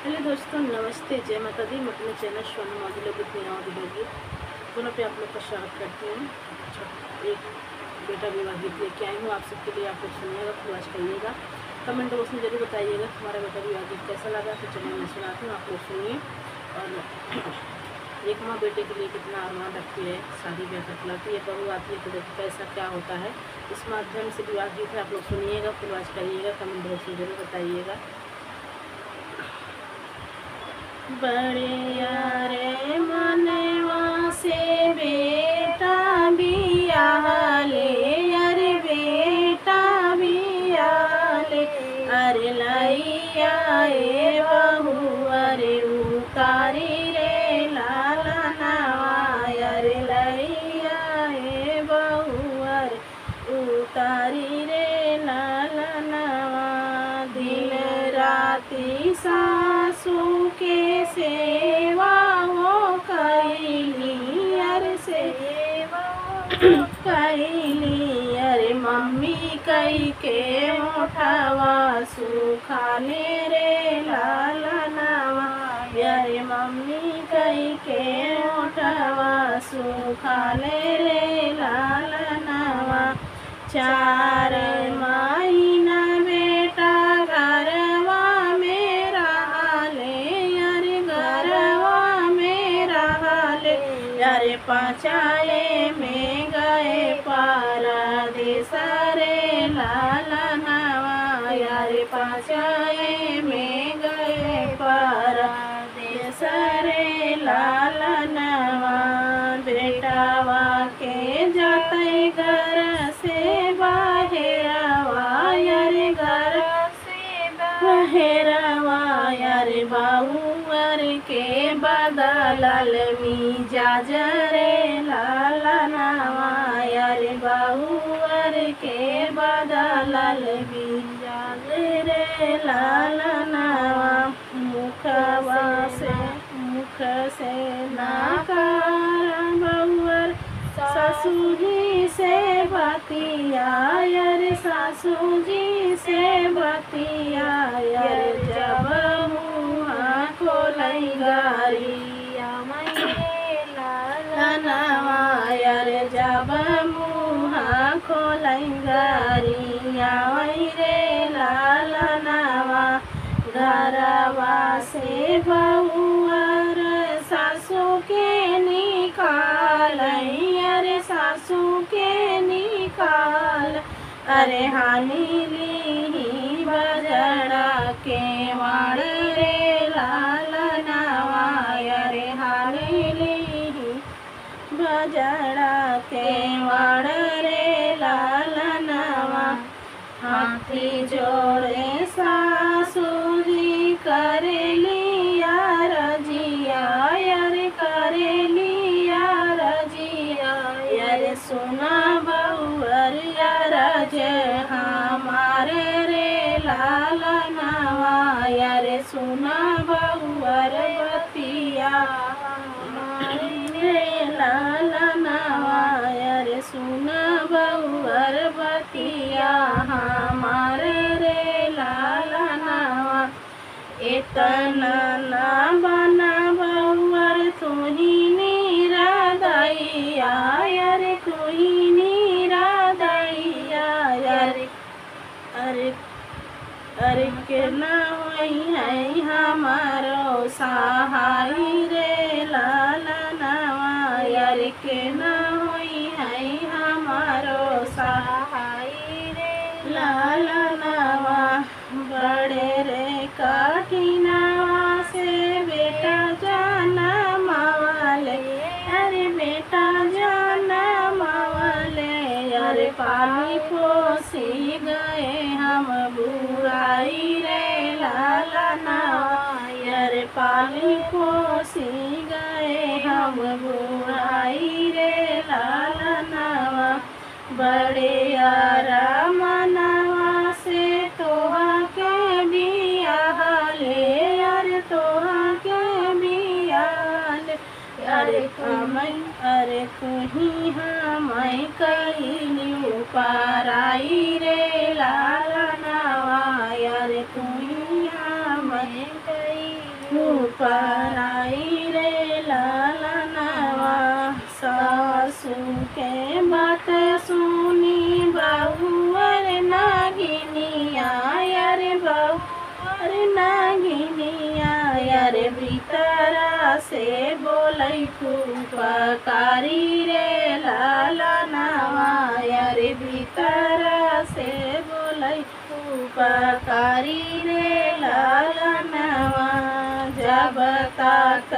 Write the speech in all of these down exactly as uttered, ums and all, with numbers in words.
हेलो दोस्तों, नमस्ते, जय माता दी। मैं अपने चैनल सोनू माधुर्य गीत में और भी गीत दोनों पे आप लोग का स्वागत करती हूँ। एक बेटा विवाह गीत लेके आई हूँ आप सबके लिए, आप लोग सुनिएगा, फुल वॉच करिएगा, कमेंट बॉक्स में जरूर बताइएगा हमारा बेटा विवाह गीत कैसा लगा। तो चलिए मैं सुनाती हूँ, आप लोग सुनिए। और एक माँ बेटे के लिए कितना अरमान रखती है शादी ब्याह का, खिलाती है, बहू आती है तो देखो कैसा क्या होता है। इस माध्यम से विवाह गीत है, आप लोग सुनिएगा, फुल वॉच करिएगा, कमेंट बॉक्स में जरूर बताइएगा। बड़े अरमनवा से बेटा बियाहले, अरे बेटा बियाहले, अरे लइया ए बहू, अरे उतारी रे लालनवा, अरे लइया ए बहू, अरे उतारी रे लालनवा। दिन राति सासू के सेवा हो कइली, अरे सेवा हो कइली, अरे मम्मी कइके ओठवा सुखाले रे लालनवा, अरे मम्मी कइके ओठवा सुखाले रे लालनवा। चार महीना बेटा घरवा में रहले, अरे घरवा में रहले, अरे पाँचवे में गए परदेस रे लालनवा, अरे पाँचवे में गए परदेस रे लालनवा। बेटवा के जाते घर से बाहेरवा, अरे घर से बाहेरवा, अरे बहू अर के बदलल मिजाज रे लालनवा, अरे बहू अर के बदलल मिजाज रे लालनवा। मुखवा से, मुख से ना करा बउअर सासू जी से बतिया, अरे सासू जी से बतिया, अरे जब मुँह खोलई गरिया मइरे लालनवा, अरे जब मुँह खोलई गरिया मइरे लालनवा। घरवा से बउअर सासू के निकाल, अरे सासू के निकाल, अरे हाली लिही बजड़ा केवाड़ रे लालनवा, अरे हाली लिही बजड़ा केवाड़ रे लालनवा। हाथी जोड़े सासू जी करेली अरजिया, अरे करेली अरजिया, अरे सुना बउअर अरज हमार रे लालनवा, अरे सुना बउअर बतिया हमार रे लालनवा, अरे सुना बउअर बतिया हमार रे लालनवा। एतना ना बना बउअर तुही निरादइया, अरे तुही निरादइया, अरे, अरे, अरे के ना होइहैं हमारो सहाई रे लालनवा, अरे के ना होइहैं हमारो सहाई रे लालनवा। बड़े रे कठिनवा से बेटा जनमवले, अरे बेटा जनमवले, अरे पाली पोसी गए हम बुढ़ाई रे लालनवा, अरे पाली पोसी गए हम बुढ़ाई रे लालनवा। बड़े अरमनवा से तोहा के बियाहले, अरे तोहा के बियाहले, अरे कमई, अरे तुही हमई कइलू पराई रे लालनवा, अरे तुही हमई कइलू पराई रे लालनवा। सासू के बात सुनी बहुअर नागिनिया, अरे बहुअर नागिनिया, अरे भीतरा से बोलै फुफकारी रे लालनवा, अरे भीतरा से बोलै फुफकारी रे लालनवा। जब तक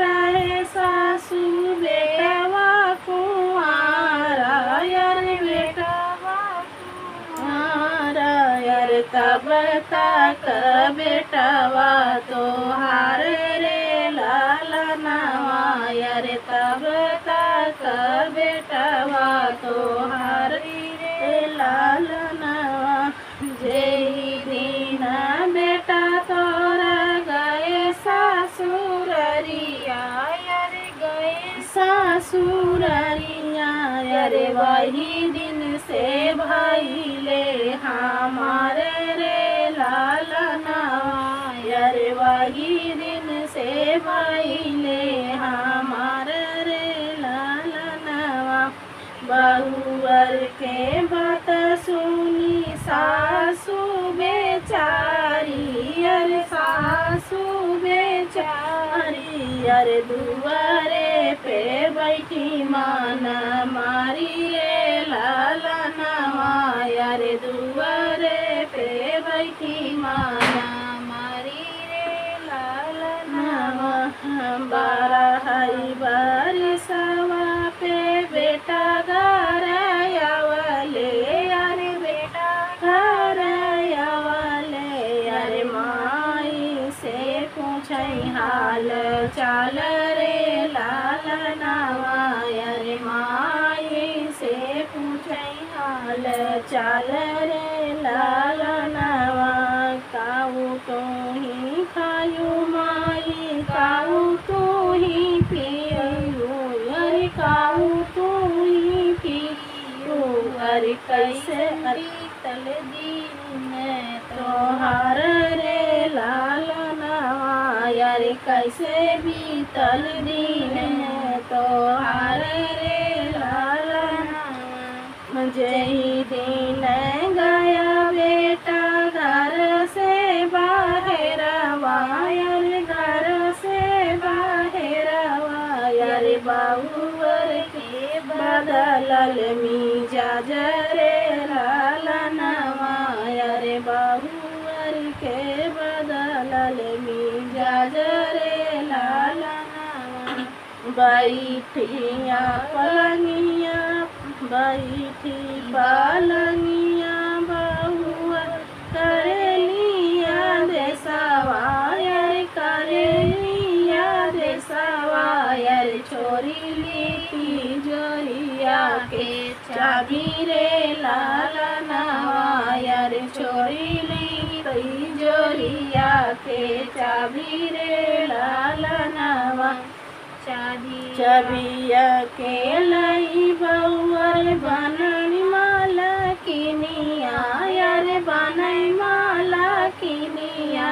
रहे सासू बेटवा कुंवारा, अरे बेटवा कुंवारा, अरे तब तक बेटवा तोहार रे लालनवा, अरे तब तक बेटवा तोहार रे लालनवा। जेही दिन बेटा तोरा गए सासुररिया, अरे गए सासुररिया, अरे वही दिन से भइले हमार रे लालनवा, अरे वही दिन से भइले हमार रे लालनवा। बहुअर के बात सुनी सासू बेचारी, अरे सासू बेचारी, अरे दुआरे पे बैठी मन मारी रे लालनवा, अरे दुआरे पे बैठी मन मारी रे लालनवा। बारह बरिसवा पे बेटा घर आवले, अरे बेटा घर आवले, अरे माई से पूछै हाल चाल रे लालनवा, अरे माई से पूछै हाल चाल रे लालनवा। काऊ तू ही खायू माई, काऊ तू ही पियू, अरे काऊ तू ही पियू, अरे कैसे बीतल दिन तोहार रे लालनवा, अरे कैसे बीतल दिन तोहार रे लालनवा। जेही दिन गया बेटा घर से बाहरवा, अरे घर से बाहरवा, अरे बहुअर के बदलल मिजाज रे लालनवा, अरे बहुअर के बदलल मिजाज रे लालनवा। बैठिया पलंगिया, बैठी पलंगिया बहुअर करेलिया देसवा, अरे करेलिया देसवा, अरे छोरी ली तिजोरिया के चाबी रे लालनवा, अरे छोरी ली तिजोरिया के चाबी रे लालनवा। चाबी चाबिया के लाई बहुअर बनई मालकिनिया, अरे बनई मालकिनिया,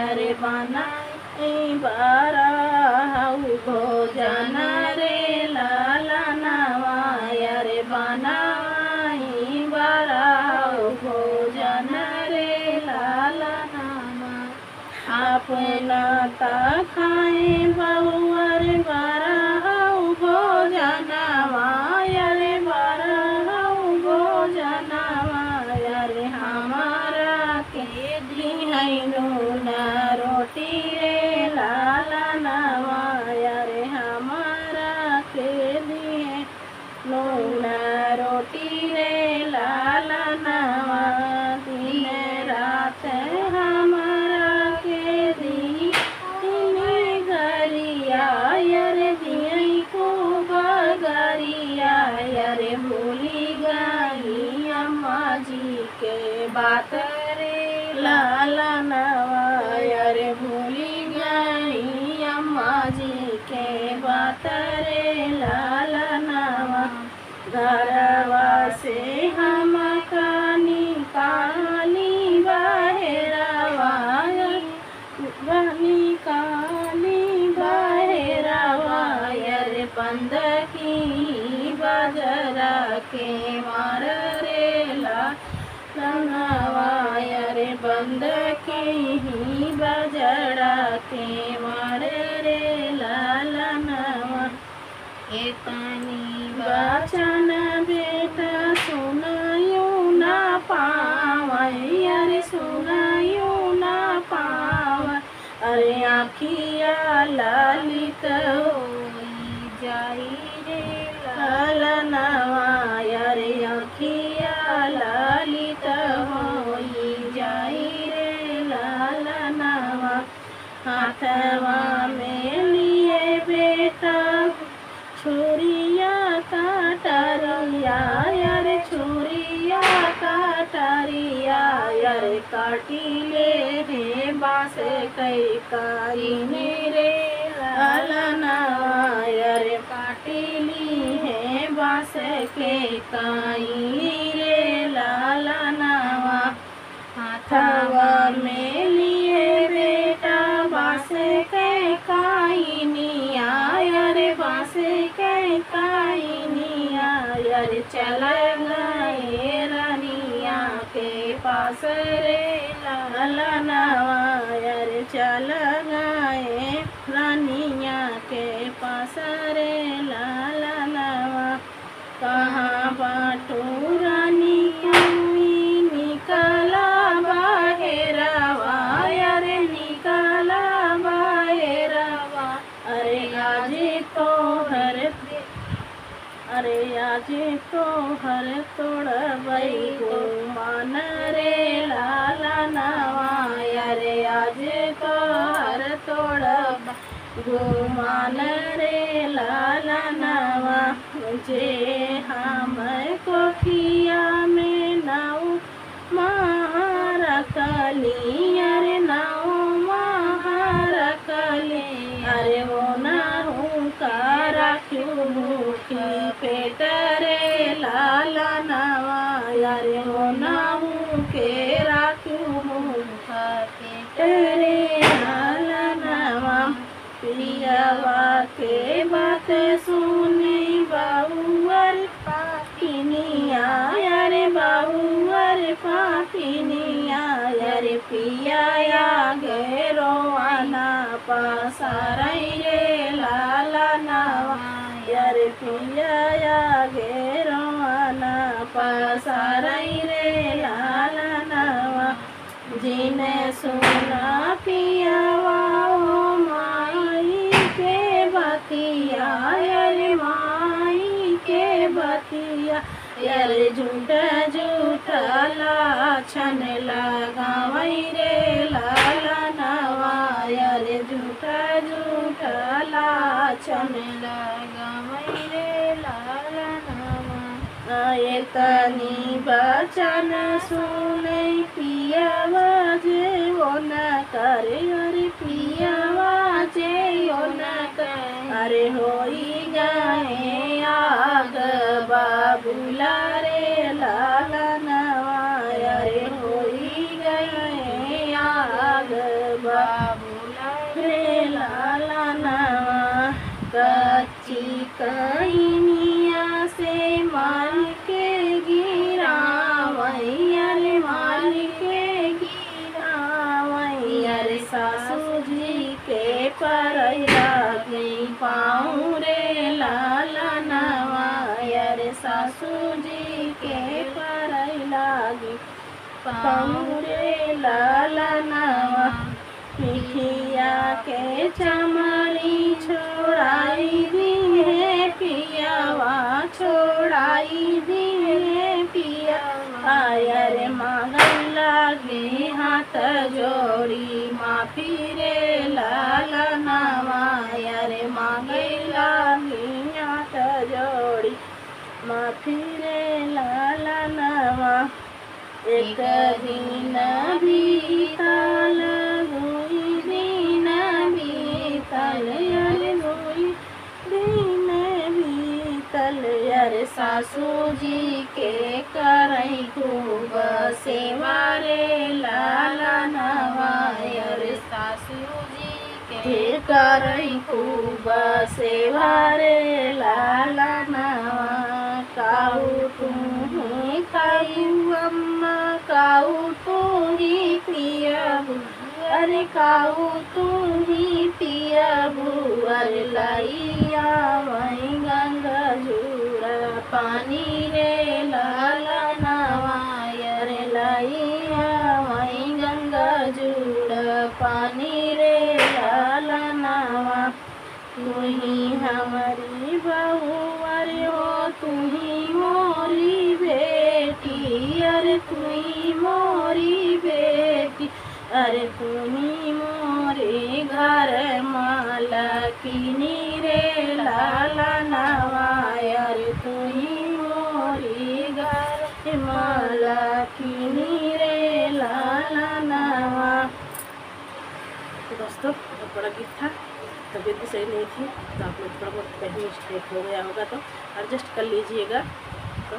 अरे बनई बरहउ भोजन रे लालनवा, अरे बनई बरहउ भोजन रे लालनवा। अपना त खाए बहुअर बरहउ भोजनवा, अरे बरहउ भोजनवा, अरे हमरा के दिहै नून रोटी रे लालनवा, अरे हमरा के दिहै नून रोटी रे लालनवा। दिन रात हमरा के दिहै गरिया, अरे दिहै खूब गरिया, अरे भूली गई अम्मा जी के बात रे लालनवा, अरे भूली गई अम्मा जी के बात रे लालनवा। घरवा से हमका निकाली बहरवा, निकाली केवाड़ रे ललनवा, अरे बंद कइहीं बजड़ा केवाड़ रे ललनवा। एतनी बचन बेटा सुनइउ न पावइ, अरे सुनइउ न पावइ। अरे अँखिया ललित होइ जाई रे ललनवा, अरे अँखिया ललित होइ जाई रे ललनवा। हाथवा में लिए बेटा छुरिया कटरिया, अरे छुरिया कटरिया, अरे काटि लेहे बाँस कइ कइनी रे ललनवा, अरे काटि लिहे बाँस कइ कइनी रे ललनवा। हाथवा में लिए बेटा बाँस कइ कइनिया, अरे बाँस कइ कइनिया, अरे चल गए रनिया के पास रे ललनवा, अरे चल गए रनिया के पास रे ललनवा। कहाँ बाटू रानी कोई निकला बाहेरवा, अरे निकला बाहेरवा। अरे आज तोहर, अरे आज तोहर तोड़बइ गुमान रे ललनवा, अरे आज तोहर तोड़ब गुमान रे ललनवा। जे हम कोखिया में नौ माह रखली, अरे नौ माह रखली, अरे ओनहु का राखिउ भूखी पेट रे ललनवा, अरे ओनहु के राखिउ भूखा पेट रे ललनवा। पियवा के बात सुनी बउअर पापिनिया, अरे बउअर पापिनिया, अरे पिया आगे रोवना पसारइ रे ललनवा, अरे पिया आगे रोवना पसारइ रे ललनवा। जिन सुना पियवा ओ माई के बतिया, अरे माई के बतिया, अरे झूठ झूठ लाछन लगावइ रे ललनवा, अरे झूठ झूठ लाछन लगावइ रे ललनवा। एतनी बचन सुनइ पियवा जे ओनकर, अरे पियवा जे ओनकर, अरे होइ गए आग बबुला रे ललनवा, अरे होइ गए आग बबुला रे ललनवा। कच्ची कइनिया से मार के गिरावइ, अरे मार के गिरावइ, अरे सासू जी के परइ लागी पाँव रे ललनवा, अरे सासू जी के परइ लागी पाँव रे ललनवा। पिठिया के चमड़ी छोड़ाइ दिहे पियवा, छोड़ाइ दिहे पियवा। अरे माँगइ लागी हाथ जोड़ी माफी रे ललनवा, अरे माँगइ लागी हाथ जोड़ी माफी रे ललनवा। एक दिन बीतल, दुइ दिन बीतल, अरे दुइ दिन बीतल, अरे सासू जी के करइ खूब सेवा रे ललनवा, अरे सासू जी के करइ खूब सेवा रे ललनवा। काऊ तू ही खाइबू अम्मा, काऊ तू ही पियबू, अरे काऊ तू ही पियबू, अरे लइया वही गंगा जूड़ा पानी रे लालनवा, अरे लइया वही गंगा जूड़ा पानी रे लालनवा। तू ही हमरी बहू अरे हो, तू ही मोरी बेटी, अरे तू ही मोरी बेटी, अरे तू ही मोरे घर मालकिनी रे लालनवा, अरे तू ही मोरी घर मालकिनी रे लालनवा। तो दोस्तों, बहुत बड़ा गिफ्ट था, तबीयत भी सही नहीं थी, तो आप लोग थोड़ा बहुत कहीं मिस्टेक हो गया होगा तो एडजस्ट कर लीजिएगा। तो